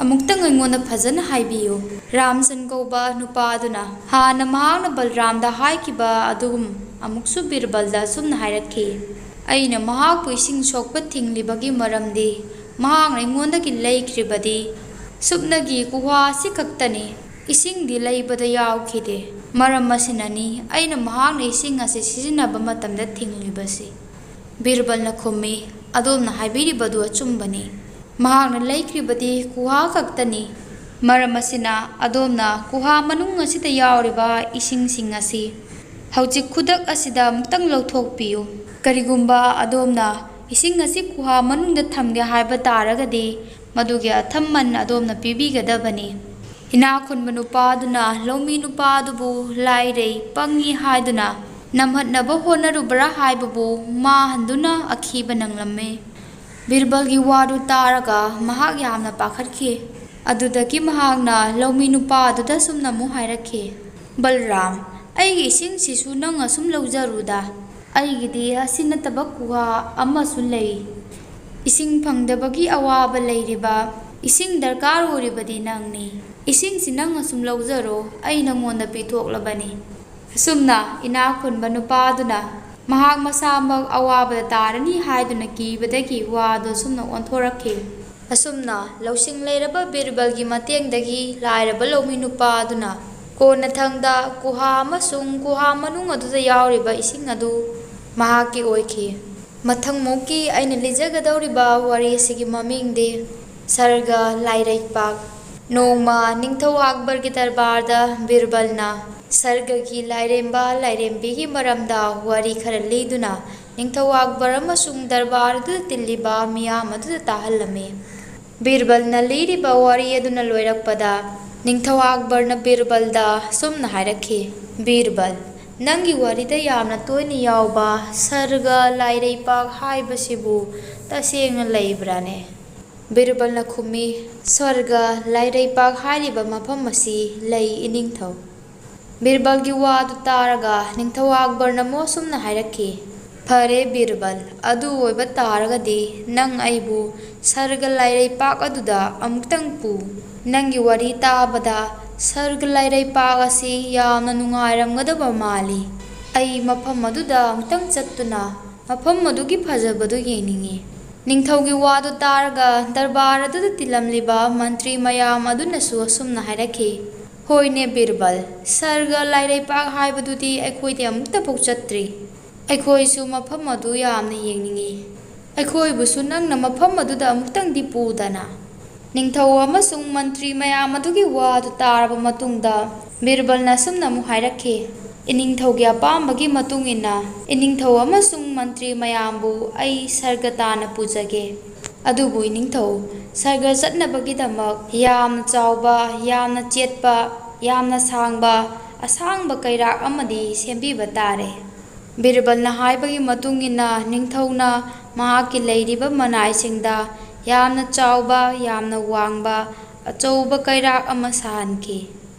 ꯑꯃꯨꯛꯇꯪ ꯑꯩꯉꯣꯟꯗ ꯐꯖꯅ ꯍꯥꯏꯕꯤꯌꯨ"꯫ ꯔꯥꯝꯆꯟ ꯀꯧꯕ ꯅꯨꯄꯥ ꯑꯗꯨꯅ ꯍꯥꯟꯅ ꯃꯍꯥꯛꯅ ꯕꯜꯔꯥꯝꯗ ꯍꯥꯏꯈꯤꯕ ꯑꯗꯨꯒꯨꯝ ꯑꯃꯨꯛꯁꯨ ꯕꯤꯔꯕꯜꯗ ꯑꯁꯨꯝꯅ ꯍꯥꯏꯔꯛꯈꯤ, "ꯑꯩꯅ ꯃꯍꯥꯛꯄꯨ ꯏꯁꯤꯡ ꯁꯣꯛꯄ ꯊꯤꯡꯂꯤꯕꯒꯤ ꯃꯔꯝꯗꯤ ꯃꯍꯥꯛꯅ ꯑꯩꯉꯣꯟꯗꯒꯤ ꯂꯩꯈ꯭ꯔꯤꯕꯗꯤ ꯁꯨꯞꯅꯒꯤ ꯒꯨꯍꯥ ꯑꯁꯤꯈꯛꯇꯅꯤ꯫ ꯏꯁꯤꯡꯗꯤ ꯂꯩꯕꯗ ꯌꯥꯎꯈꯤꯗꯦ꯫ ꯃꯔꯝ ꯑꯁꯤꯅꯅꯤ ꯑꯩꯅ ꯃꯍꯥꯛꯅ ꯏꯁꯤꯡ ꯑꯁꯤ ꯁꯤꯖꯤꯟꯅꯕ ꯃꯇꯝꯗ ꯊꯤꯡꯂꯤꯕꯁꯤ"꯫ ꯕꯤꯔꯕꯜꯅ ꯈꯨꯝꯃꯤ, "ꯑꯗꯣꯝꯅ ꯍꯥꯏꯕꯤꯔꯤꯕꯗꯨ ꯑꯆꯨꯝꯕꯅꯤ꯫ ꯃꯍꯥꯛꯅ ꯂꯩꯈ꯭ꯔꯤꯕꯗꯤ ꯒꯨꯍꯥ ꯈꯛꯇꯅꯤ꯫ ꯃꯔꯝ ꯑꯁꯤꯅ ꯑꯗꯣꯝꯅ ꯒꯨꯍꯥ ꯃꯅꯨꯡ ꯑꯁꯤꯗ ꯌꯥꯎꯔꯤꯕ ꯏꯁꯤꯡꯁꯤꯡ ꯑꯁꯤ ꯍꯧꯖꯤꯛ ꯈꯨꯗꯛ ꯑꯁꯤꯗ ꯑꯃꯨꯛꯇꯪ ꯂꯧꯊꯣꯛꯄꯤꯌꯨ꯫ ꯀꯔꯤꯒꯨꯝꯕ ꯑꯗꯣꯝꯅ ꯏꯁꯤꯡ ꯑꯁꯤ ꯒꯨꯍꯥ ꯃꯅꯨꯡꯗ ꯊꯝꯒꯦ ꯍꯥꯏꯕ ꯇꯥꯔꯒꯗꯤ, ꯃꯗꯨꯒꯤ ꯑꯊꯝꯃꯟ ꯑꯗꯣꯝꯅ ꯄꯤꯕꯤꯒꯗꯕꯅꯤ"꯫ ꯏꯅꯥꯛ ꯈꯨꯟꯕ ꯅꯨꯄꯥ ꯑꯗꯨꯅ ꯂꯧꯃꯤ ꯅꯨꯄꯥ ꯑꯗꯨꯕꯨ ꯂꯥꯏꯔꯩ, ꯄꯪꯉꯤ ꯍꯥꯏꯗꯨꯅ ꯅꯝꯍꯠꯅꯕ ꯍꯣꯠꯅꯔꯨꯕ꯭ꯔꯥ ꯍꯥꯏꯕꯕꯨ ꯃꯥ ꯍꯟꯗꯨꯅ ꯑꯀꯤꯕ ꯅꯪꯂꯝꯃꯤ꯫ ꯕꯤꯔꯕꯜꯒꯤ ꯋꯥꯗꯨ ꯇꯥꯔꯒ ꯃꯍꯥꯛ ꯌꯥꯝꯅ ꯄꯥꯈꯠꯈꯤ꯫ ꯑꯗꯨꯗꯒꯤ ꯃꯍꯥꯛꯅ ꯂꯧꯃꯤ ꯅꯨꯄꯥ ꯑꯗꯨꯗ ꯁꯨꯝꯅ ꯑꯃꯨꯛ ꯍꯥꯏꯔꯛꯈꯤ, "ꯕꯜꯔꯥꯝ, ꯑꯩꯒꯤ ꯏꯁꯤꯡꯁꯤꯁꯨ ꯅꯪ ꯑꯁꯨꯝ ꯂꯧꯖꯔꯨꯗ꯫ ꯑꯩꯒꯤꯗꯤ ꯑꯁꯤ ꯅꯠꯇꯕ ꯒꯨꯍꯥ ꯑꯃꯁꯨ ꯂꯩ꯫ ꯏꯁꯤꯡ ꯐꯪꯗꯕꯒꯤ ꯑꯋꯥꯕ ꯂꯩꯔꯤꯕ, ꯏꯁꯤꯡ ꯗꯔꯀꯥꯔ ꯑꯣꯏꯔꯤꯕꯗꯤ ꯅꯪꯅꯤ꯫ ꯏꯁꯤꯡꯁꯤ ꯅꯪ ꯑꯁꯨꯝ ꯂꯧꯖꯔꯣ, ꯑꯩ ꯅꯪꯉꯣꯟꯗ ꯄꯤꯊꯣꯛꯂꯕꯅꯤ"꯫ ꯑꯁꯨꯝꯅ ꯏꯅꯥꯛ ꯈꯨꯟꯕ ꯅꯨꯄꯥꯗꯨꯅ ꯃꯍꯥꯛ ꯃꯁꯥꯃꯛ ꯑꯋꯥꯕꯗ ꯇꯥꯔꯅꯤ ꯍꯥꯏꯗꯨꯅ ꯀꯤꯕꯗꯒꯤ ꯋꯥꯗꯨ ꯑꯁꯨꯝꯅ ꯑꯣꯟꯊꯣꯔꯛꯈꯤ꯫ ꯑꯁꯨꯝꯅ ꯂꯧꯁꯤꯡ ꯂꯩꯔꯕ ꯕꯤꯔꯕꯜꯒꯤ ꯃꯇꯦꯡꯗꯒꯤ ꯂꯥꯏꯔꯕ ꯂꯧꯃꯤ ꯅꯨꯄꯥ ꯑꯗꯨꯅ ꯀꯣꯟꯅꯊꯪꯗ ꯒꯨꯍꯥ ꯑꯃꯁꯨꯡ ꯒꯨꯍꯥ ꯃꯅꯨꯡ ꯑꯗꯨꯗ ꯌꯥꯎꯔꯤꯕ ꯏꯁꯤꯡ ꯑꯗꯨ ꯃꯍꯥꯛꯀꯤ ꯑꯣꯏꯈꯤ꯫ ꯃꯊꯪꯃꯨꯛꯀꯤ ꯑꯩꯅ ꯂꯤꯖꯒꯗꯧꯔꯤꯕ ꯋꯥꯔꯤ ꯑꯁꯤꯒꯤ ꯃꯃꯤꯡꯗꯤ ꯁꯔꯒ ꯂꯥꯏꯔꯩꯄꯥꯛ꯫ ꯅꯣꯡꯃ ꯅꯤꯡꯊꯧ ꯑꯛꯕꯔꯒꯤ ꯗꯔꯕꯥꯔꯗ ꯕꯤꯔꯕꯜꯅ ꯁꯔꯒꯒꯤ ꯂꯥꯏꯔꯦꯝꯕ ꯂꯥꯏꯔꯦꯝꯕꯤꯒꯤ ꯃꯔꯝꯗ ꯋꯥꯔꯤ ꯈꯔ ꯂꯤꯗꯨꯅ ꯅꯤꯡꯊꯧ ꯑꯛꯕꯔ ꯑꯃꯁꯨꯡ ꯗꯔꯕꯥꯔ ꯑꯗꯨꯗ ꯇꯤꯜꯂꯤꯕ ꯃꯤꯌꯥꯝ ꯑꯗꯨꯗ ꯇꯥꯍꯜꯂꯝꯃꯤ꯫ ꯕꯤꯔꯕꯜꯅ ꯂꯤꯔꯤꯕ ꯋꯥꯔꯤ ꯑꯗꯨꯅ ꯂꯣꯏꯔꯛꯄꯗ ꯅꯤꯡꯊꯧ ꯑꯛꯕꯔꯅ ꯕꯤꯔꯕꯜꯗ ꯑꯁꯨꯝꯅ ꯍꯥꯏꯔꯛꯈꯤ, "ꯕꯤꯔꯕꯜ, ꯅꯪꯒꯤ ꯋꯥꯔꯤꯗ ꯌꯥꯝꯅ ꯇꯣꯏꯅ ꯌꯥꯎꯕ ꯁꯔꯒ ꯂꯥꯏꯔꯩꯄꯥꯛ ꯍꯥꯏꯕꯁꯤꯕꯨ ꯇꯁꯦꯡꯅ ꯂꯩꯕ꯭ꯔꯥꯅꯦ?" ꯕꯤꯔꯕꯜꯅ ꯈꯨꯝꯃꯤ, "ꯁ꯭ꯋꯔꯒ ꯂꯥꯏꯔꯩꯄꯥꯛ ꯍꯥꯏꯔꯤꯕ ꯃꯐꯝ ꯑꯁꯤ ꯂꯩ, ꯏꯅꯤꯡꯊꯧ꯫" ꯕꯤꯔꯕꯜꯒꯤ ꯋꯥꯗꯨ ꯇꯥꯔꯒ ꯅꯤꯡꯊꯧ ꯑꯛꯕꯔꯅ ꯑꯃꯨꯛ ꯑꯁꯨꯝꯅ ꯍꯥꯏꯔꯛꯈꯤ, "ꯐꯔꯦ ꯕꯤꯔꯕꯜ, ꯑꯗꯨ ꯑꯣꯏꯕ ꯇꯥꯔꯒꯗꯤ ꯅꯪ ꯑꯩꯕꯨ ꯁꯔꯒ ꯂꯥꯏꯔꯩꯄꯥꯛ ꯑꯗꯨꯗ ꯑꯃꯨꯛꯇꯪ ꯄꯨ꯫ ꯅꯪꯒꯤ ꯋꯥꯔꯤ ꯇꯥꯕꯗ ꯁꯔꯒ ꯂꯥꯏꯔꯩꯄꯥꯛ ꯑꯁꯤ ꯌꯥꯝꯅ ꯅꯨꯡꯉꯥꯏꯔꯝꯒꯗꯕ ꯃꯥꯜꯂꯤ꯫ ꯑꯩ ꯃꯐꯝ ꯑꯗꯨꯗ ꯑꯃꯨꯛꯇꯪ ꯆꯠꯇꯨꯅ ꯃꯐꯝ ꯑꯗꯨꯒꯤ ꯐꯖꯕꯗꯨ ꯌꯦꯡꯅꯤꯡꯏ꯫" ꯅꯤꯡꯊꯧꯒꯤ ꯋꯥꯗꯨ ꯇꯥꯔꯒ ꯗꯔꯕꯥꯔ ꯑꯗꯨꯗ ꯇꯤꯜꯂꯝꯂꯤꯕ ꯃꯟꯇ꯭ꯔꯤ ꯃꯌꯥꯝ ꯑꯗꯨꯅꯁꯨ ꯑꯁꯨꯝꯅ ꯍꯥꯏꯔꯛꯈꯤ, "ꯍꯣꯏꯅꯦ ꯕꯤꯔꯕꯜ, ꯁꯔꯒ ꯂꯥꯏꯔꯩꯄꯥꯛ ꯍꯥꯏꯕꯗꯨꯗꯤ ꯑꯩꯈꯣꯏꯗꯤ ꯑꯃꯨꯛꯇꯐꯥꯎ ꯆꯠꯇ꯭ꯔꯤ꯫ ꯑꯩꯈꯣꯏꯁꯨ ꯃꯐꯝ ꯑꯗꯨ ꯌꯥꯝꯅ ꯌꯦꯡꯅꯤꯡꯏ꯫ ꯑꯩꯈꯣꯏꯕꯨꯁꯨ ꯅꯪꯅ ꯃꯐꯝ ꯑꯗꯨꯗ ꯑꯃꯨꯛꯇꯪꯗꯤ ꯄꯨꯗꯅ꯫" ꯅꯤꯡꯊꯧ ꯑꯃꯁꯨꯡ ꯃꯟꯇ꯭ꯔꯤ ꯃꯌꯥꯝ ꯑꯗꯨꯒꯤ ꯋꯥꯗꯨ ꯇꯥꯔꯕ ꯃꯇꯨꯡꯗ ꯕꯤꯔꯕꯜꯅ ꯑꯁꯨꯝꯅ ꯑꯃꯨꯛ ꯍꯥꯏꯔꯛꯈꯤ, "ꯏꯅꯤꯡꯊꯧꯒꯤ ꯑꯄꯥꯝꯕꯒꯤ ꯃꯇꯨꯡ ꯏꯟꯅ ꯏꯅꯤꯡꯊꯧ ꯑꯃꯁꯨꯡ ꯃꯟꯇ꯭ꯔꯤ ꯃꯌꯥꯝꯕꯨ ꯑꯩ ꯁꯔꯒ ꯇꯥꯟꯅ ꯄꯨꯖꯒꯦ꯫ ꯑꯗꯨꯕꯨ ꯏꯅꯤꯡꯊꯧ, ꯁꯔꯒ ꯆꯠꯅꯕꯒꯤꯗꯃꯛ ꯌꯥꯝꯅ ꯆꯥꯎꯕ, ꯌꯥꯝꯅ ꯆꯦꯠꯄ, ꯌꯥꯝꯅ ꯁꯥꯡꯕ, ꯑꯁꯥꯡꯕ ꯀꯩꯔꯥꯛ ꯑꯃꯗꯤ ꯁꯦꯝꯕꯤꯕ ꯇꯥꯔꯦ꯫" ꯕꯤꯔꯕꯜꯅ ꯍꯥꯏꯕꯒꯤ ꯃꯇꯨꯡ ꯏꯟꯅ ꯅꯤꯡꯊꯧꯅ ꯃꯍꯥꯛꯀꯤ ꯂꯩꯔꯤꯕ ꯃꯅꯥꯏꯁꯤꯡꯗ ꯌꯥꯝꯅ ꯆꯥꯎꯕ, ꯌꯥꯝꯅ ꯋꯥꯡꯕ, ꯑꯆꯧꯕ ꯀꯩꯔꯥꯛ ꯑꯃ ꯁꯥꯍꯟꯈꯤ꯫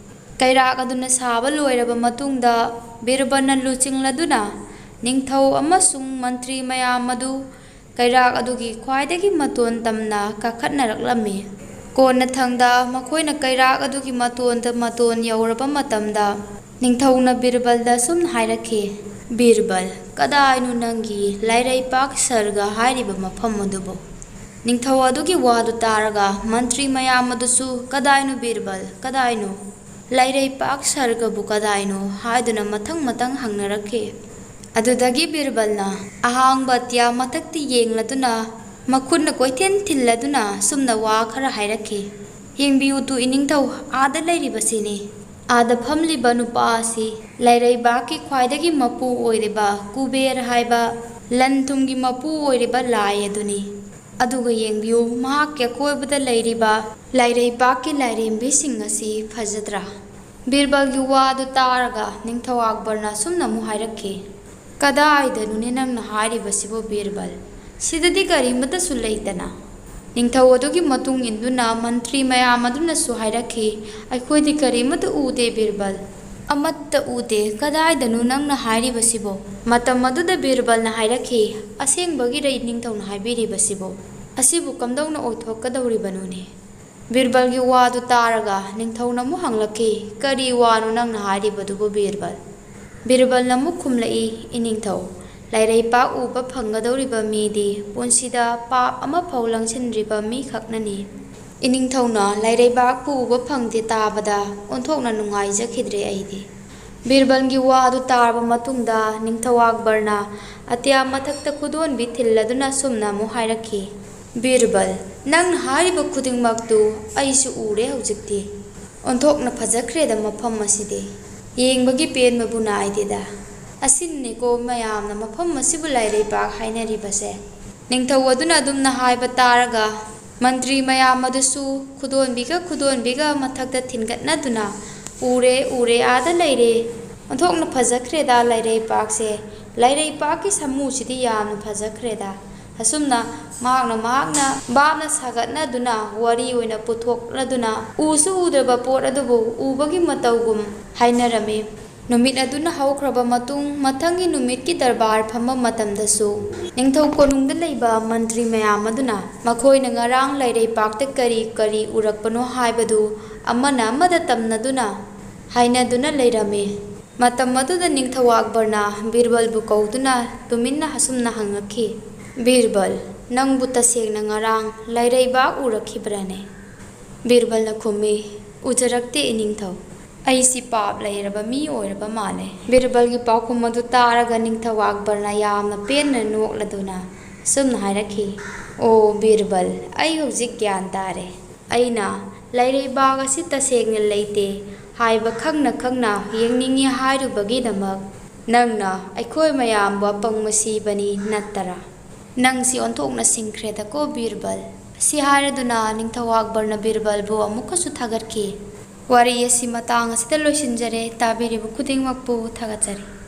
ꯀꯩꯔꯥꯛ ꯑꯗꯨꯅ ꯁꯥꯕ ꯂꯣꯏꯔꯕ ꯃꯇꯨꯡꯗ ꯕꯤꯔꯕꯜꯅ ꯂꯨꯆꯤꯡꯂꯗꯨꯅ ꯅꯤꯡꯊꯧ ꯑꯃꯁꯨꯡ ꯃꯟꯇ꯭ꯔꯤ ꯃꯌꯥꯝ ꯑꯗꯨ ꯀꯩꯔꯥꯛ ꯑꯗꯨꯒꯤ ꯈ꯭ꯋꯥꯏꯗꯒꯤ ꯃꯇꯣꯟ ꯇꯝꯅ ꯀꯥꯈꯠꯅꯔꯛꯂꯝꯃꯤ꯫ ꯀꯣꯟꯅꯊꯪꯗ ꯃꯈꯣꯏꯅ ꯀꯩꯔꯥꯛ ꯑꯗꯨꯒꯤ ꯃꯇꯣꯟꯗ ꯃꯇꯣꯟ ꯌꯧꯔꯕ ꯃꯇꯝꯗ ꯅꯤꯡꯊꯧꯅ ꯕꯤꯔꯕꯜꯗ ꯑꯁꯨꯝꯅ ꯍꯥꯏꯔꯛꯈꯤ, "ꯕꯤꯔꯕꯜ, ꯀꯗꯥꯏꯅꯣ ꯅꯪꯒꯤ ꯂꯥꯏꯔꯩꯄꯥꯛ ꯁꯔꯒ ꯍꯥꯏꯔꯤꯕ ꯃꯐꯝ ꯑꯗꯨꯕꯨ?" ꯅꯤꯡꯊꯧ ꯑꯗꯨꯒꯤ ꯋꯥꯗꯨ ꯇꯥꯔꯒ ꯃꯟꯇ꯭ꯔꯤ ꯃꯌꯥꯝ ꯑꯗꯨꯁꯨ, "ꯀꯗꯥꯏꯅꯣ ꯕꯤꯔꯕꯜ, ꯀꯗꯥꯏꯅꯣ? ꯂꯥꯏꯔꯩꯄꯥꯛ ꯁꯔꯒꯕꯨ ꯀꯗꯥꯏꯅꯣ?" ꯍꯥꯏꯗꯨꯅ ꯃꯊꯪ ꯃꯊꯪ ꯍꯪꯅꯔꯛꯈꯤ꯫ ꯑꯗꯨꯗꯒꯤ ꯕꯤꯔꯕꯜꯅ ꯑꯍꯥꯡꯕ ꯑꯇꯤꯌꯥ ꯃꯊꯛꯇ ꯌꯦꯡꯂꯗꯨꯅ, ꯃꯈꯨꯠꯅ ꯀꯣꯏꯊꯤꯟ ꯊꯤꯜꯂꯗꯨꯅ ꯁꯨꯝꯅ ꯋꯥ ꯈꯔ ꯍꯥꯏꯔꯛꯈꯤ, "ꯌꯦꯡꯕꯤꯌꯨ ꯇꯨ ꯏꯅꯤꯡꯊꯧ, ꯑꯥꯗ ꯂꯩꯔꯤꯕꯁꯤꯅꯤ꯫ ꯑꯥꯗ ꯐꯝꯂꯤꯕ ꯅꯨꯄꯥ ꯑꯁꯤ ꯂꯩꯔꯩꯕꯥꯛꯀꯤ ꯈ꯭ꯋꯥꯏꯗꯒꯤ ꯃꯄꯨ ꯑꯣꯏꯔꯤꯕ ꯀꯨꯕꯦꯔ ꯍꯥꯏꯕ ꯂꯟ ꯊꯨꯝꯒꯤ ꯃꯄꯨ ꯑꯣꯏꯔꯤꯕ ꯂꯥꯏ ꯑꯗꯨꯅꯤ꯫ ꯑꯗꯨꯒ ꯌꯦꯡꯕꯤꯌꯨ, ꯃꯍꯥꯛꯀꯤ ꯑꯀꯣꯏꯕꯗ ꯂꯩꯔꯤꯕ ꯂꯩꯔꯩꯕꯥꯛꯀꯤ ꯂꯥꯏꯔꯦꯝꯕꯤꯁꯤꯡ ꯑꯁꯤ ꯐꯖꯗ꯭ꯔꯥ?" ꯕꯤꯔꯕꯜꯒꯤ ꯋꯥꯗꯨ ꯇꯥꯔꯒ ꯅꯤꯡꯊꯧ ꯑꯛꯕꯔꯅ ꯑꯁꯨꯝꯅ ꯑꯃꯨꯛ ꯍꯥꯏꯔꯛꯈꯤ, "ꯀꯗꯥꯏꯗꯅꯣꯅꯦ ꯅꯪꯅ ꯍꯥꯏꯔꯤꯕꯁꯤꯕꯨ ꯕꯤꯔꯕꯜ? ꯁꯤꯗꯗꯤ ꯀꯔꯤꯃꯠꯇꯁꯨ ꯂꯩꯇꯅ?" ꯅꯤꯡꯊꯧ ꯑꯗꯨꯒꯤ ꯃꯇꯨꯡ ꯏꯟꯗꯨꯅ ꯃꯟꯇ꯭ꯔꯤ ꯃꯌꯥꯝ ꯑꯗꯨꯅꯁꯨ ꯍꯥꯏꯔꯛꯈꯤ, "ꯑꯩꯈꯣꯏꯗꯤ ꯀꯔꯤꯃꯠꯇ ꯎꯗꯦ ꯕꯤꯔꯕꯜ꯫ ꯑꯃꯠꯇ ꯎꯗꯦ꯫ ꯀꯗꯥꯏꯗꯅꯣ ꯅꯪꯅ ꯍꯥꯏꯔꯤꯕꯁꯤꯕꯣ?" ꯃꯇꯝ ꯑꯗꯨꯗ ꯕꯤꯔꯕꯜꯅ ꯍꯥꯏꯔꯛꯈꯤ, "ꯑꯁꯦꯡꯕꯒꯤꯔ ꯅꯤꯡꯊꯧꯅ ꯍꯥꯏꯕꯤꯔꯤꯕꯁꯤꯕꯣ? ꯑꯁꯤꯕꯨ ꯀꯝꯗꯧꯅ ꯑꯣꯏꯊꯣꯛꯀꯗꯧꯔꯤꯕꯅꯣꯅꯦ?" ꯕꯤꯔꯕꯜꯒꯤ ꯋꯥꯗꯨ ꯇꯥꯔꯒ ꯅꯤꯡꯊꯧꯅ ꯑꯃꯨꯛ ꯍꯪꯂꯛꯈꯤ, "ꯀꯔꯤ ꯋꯥꯅꯣ ꯅꯪꯅ ꯍꯥꯏꯔꯤꯕꯗꯨꯕꯨ ꯕꯤꯔꯕꯜ?" ꯕꯤꯔꯕꯜꯅ ꯑꯃꯨꯛ ꯈꯨꯝꯂꯛꯏ, "ꯏꯅꯤꯡꯊꯧ, ꯂꯩꯔꯩꯄꯥꯛ ꯎꯕ ꯐꯪꯒꯗꯧꯔꯤꯕ ꯃꯤꯗꯤ ꯄꯨꯟꯁꯤꯗ ꯄꯥꯞ ꯑꯃꯐꯥꯎ ꯂꯪꯁꯤꯟꯗ꯭ꯔꯤꯕ ꯃꯤꯈꯛꯅꯅꯤ꯫" ꯏꯅꯤꯡꯊꯧꯅ ꯂꯩꯔꯩꯕꯥꯛꯄꯨ ꯎꯕ ꯐꯪꯗꯦ ꯇꯥꯕꯗ ꯑꯣꯟꯊꯣꯛꯅ ꯅꯨꯡꯉꯥꯏꯖꯈꯤꯗ꯭ꯔꯦ ꯑꯩꯗꯤ꯫ ꯕꯤꯔꯕꯜꯒꯤ ꯋꯥ ꯑꯗꯨ ꯇꯥꯔꯕ ꯃꯇꯨꯡꯗ ꯅꯤꯡꯊꯧ ꯑꯛꯕꯔꯅ ꯑꯇꯤꯌꯥ ꯃꯊꯛꯇ ꯈꯨꯗꯣꯟꯕꯤ ꯊꯤꯜꯂꯗꯨꯅ ꯑꯁꯨꯝꯅ ꯑꯃꯨꯛ ꯍꯥꯏꯔꯛꯈꯤ, "ꯕꯤꯔꯕꯜ, ꯅꯪꯅ ꯍꯥꯏꯔꯤꯕ ꯈꯨꯗꯤꯡꯃꯛꯇꯨ ꯑꯩꯁꯨ ꯎꯔꯦ ꯍꯧꯖꯤꯛꯇꯤ꯫ ꯑꯣꯟꯊꯣꯛꯅ ꯐꯖꯈ꯭ꯔꯦꯗ ꯃꯐꯝ ꯑꯁꯤꯗꯤ꯫ ꯌꯦꯡꯕꯒꯤ ꯄꯦꯟꯕꯕꯨ ꯅꯥꯏꯗꯦꯗ꯫ ꯑꯁꯤꯅꯅꯤꯀꯣ ꯃꯌꯥꯝꯅ ꯃꯐꯝ ꯑꯁꯤꯕꯨ ꯂꯩꯔꯩꯕꯥꯛ ꯍꯥꯏꯅꯔꯤꯕꯁꯦ꯫" ꯅꯤꯡꯊꯧ ꯑꯗꯨꯅ ꯑꯗꯨꯝꯅ ꯍꯥꯏꯕ ꯇꯥꯔꯒ ꯃꯟꯇ꯭ꯔꯤ ꯃꯌꯥꯝ ꯑꯗꯨꯁꯨ ꯈꯨꯗꯣꯟꯕꯤꯒ ꯈꯨꯗꯣꯟꯕꯤꯒ ꯃꯊꯛꯇ ꯊꯤꯟꯒꯠꯅꯗꯨꯅ, "ꯎꯔꯦ, ꯎꯔꯦ, ꯑꯥꯗ ꯂꯩꯔꯦ꯫ ꯑꯣꯟꯊꯣꯛꯅ ꯐꯖꯈ꯭ꯔꯦꯗ ꯂꯩꯔꯩꯄꯥꯛꯁꯦ꯫ ꯂꯩꯔꯩꯄꯥꯛꯀꯤ ꯁꯥꯃꯨꯁꯤꯗꯤ ꯌꯥꯝꯅ ꯐꯖꯈ꯭ꯔꯦꯗ꯫" ꯑꯁꯨꯝꯅ ꯃꯍꯥꯛꯅ, ꯃꯍꯥꯛꯅ ꯚꯥꯞꯅ ꯁꯥꯒꯠꯅꯗꯨꯅ ꯋꯥꯔꯤ ꯑꯣꯏꯅ ꯄꯨꯊꯣꯛꯂꯗꯨꯅ ꯎꯁꯨ ꯎꯗ꯭ꯔꯕ ꯄꯣꯠ ꯑꯗꯨꯕꯨ ꯎꯕꯒꯤ ꯃꯇꯧꯒꯨꯝ ꯍꯥꯏꯅꯔꯝꯃꯤ꯫ ꯅꯨꯃꯤꯠ ꯑꯗꯨꯅ ꯍꯧꯈ꯭ꯔꯕ ꯃꯇꯨꯡ, ꯃꯊꯪꯒꯤ ꯅꯨꯃꯤꯠꯀꯤ ꯗꯔꯕꯥꯔ ꯐꯝꯕ ꯃꯇꯝꯗꯁꯨ ꯅꯤꯡꯊꯧ ꯀꯣꯅꯨꯡꯗ ꯂꯩꯕ ꯃꯟꯇ꯭ꯔꯤ ꯃꯌꯥꯝ ꯑꯗꯨꯅ ꯃꯈꯣꯏꯅ ꯉꯔꯥꯡ ꯂꯩꯔꯩꯄꯥꯛꯇ ꯀꯔꯤ ꯀꯔꯤ ꯎꯔꯛꯄꯅꯣ ꯍꯥꯏꯕꯗꯨ ꯑꯃꯅ ꯑꯃꯗ ꯇꯝꯅꯗꯨꯅ ꯍꯥꯏꯅꯗꯨꯅ ꯂꯩꯔꯝꯃꯤ꯫ ꯃꯇꯝ ꯑꯗꯨꯗ ꯅꯤꯡꯊꯧ ꯑꯛꯕꯔꯅ ꯕꯤꯔꯕꯜꯕꯨ ꯀꯧꯗꯨꯅ ꯇꯨꯃꯤꯟꯅ ꯑꯁꯨꯝꯅ ꯍꯪꯉꯛꯈꯤ, "ꯕꯤꯔꯕꯜ, ꯅꯪꯕꯨ ꯇꯁꯦꯡꯅ ꯉꯔꯥꯡ ꯂꯩꯔꯩꯕꯥꯛ ꯎꯔꯛꯈꯤꯕ꯭ꯔꯅꯦ?" ꯕꯤꯔꯕꯜꯅ ꯈꯨꯝꯃꯤ, "ꯎꯖꯔꯛꯇꯦ ꯏꯅꯤꯡꯊꯧ꯫ ꯑꯩꯁꯤ ꯄꯥꯞ ꯂꯩꯔꯕ ꯃꯤ ꯑꯣꯏꯔꯕ ꯃꯥꯜꯂꯦ꯫" ꯕꯤꯔꯕꯜꯒꯤ ꯄꯥꯎꯈꯨꯝ ꯑꯗꯨ ꯇꯥꯔꯒ ꯅꯤꯡꯊꯧ ꯑꯛꯕꯔꯅ ꯌꯥꯝꯅ ꯄꯦꯟꯅ ꯅꯣꯛꯂꯗꯨꯅ ꯑꯁꯨꯝꯅ ꯍꯥꯏꯔꯛꯈꯤ, "ꯑꯣ ꯕꯤꯔꯕꯜ, ꯑꯩ ꯍꯧꯖꯤꯛ ꯒ꯭ꯌꯥꯟ ꯇꯥꯔꯦ꯫ ꯑꯩꯅ ꯂꯩꯔꯩꯕꯥꯛ ꯑꯁꯤ ꯇꯁꯦꯡꯅ ꯂꯩꯇꯦ ꯍꯥꯏꯕ ꯈꯪꯅ ꯈꯪꯅ ꯌꯦꯡꯅꯤꯡꯏ ꯍꯥꯏꯔꯨꯕꯒꯤꯗꯃꯛ ꯅꯪꯅ ꯑꯩꯈꯣꯏ ꯃꯌꯥꯝꯕꯨ ꯑꯄꯪꯕ ꯁꯤꯕꯅꯤ ꯅꯠꯇꯔꯥ? ꯅꯪꯁꯤ ꯑꯣꯟꯊꯣꯛꯅ ꯁꯤꯡꯈ꯭ꯔꯦꯗꯀꯣ ꯕꯤꯔꯕꯜ꯫ ꯑꯁꯤ ꯍꯥꯏꯔꯗꯨꯅ ꯅꯤꯡꯊꯧ ꯑꯛꯕꯔꯅ ꯕꯤꯔꯕꯜꯕꯨ ꯑꯃꯨꯛꯀꯁꯨ ꯊꯥꯒꯠꯈꯤ꯫ ꯋꯥꯔꯤ ꯑꯁꯤ ꯃꯇꯥꯡ ꯑꯁꯤꯗ ꯂꯣꯏꯁꯤꯟꯖꯔꯦ꯫ ꯇꯥꯕꯤꯔꯤꯕ ꯈꯨꯗꯤꯡꯃꯛꯄꯨ ꯊꯥꯒꯠꯆꯔꯤ꯫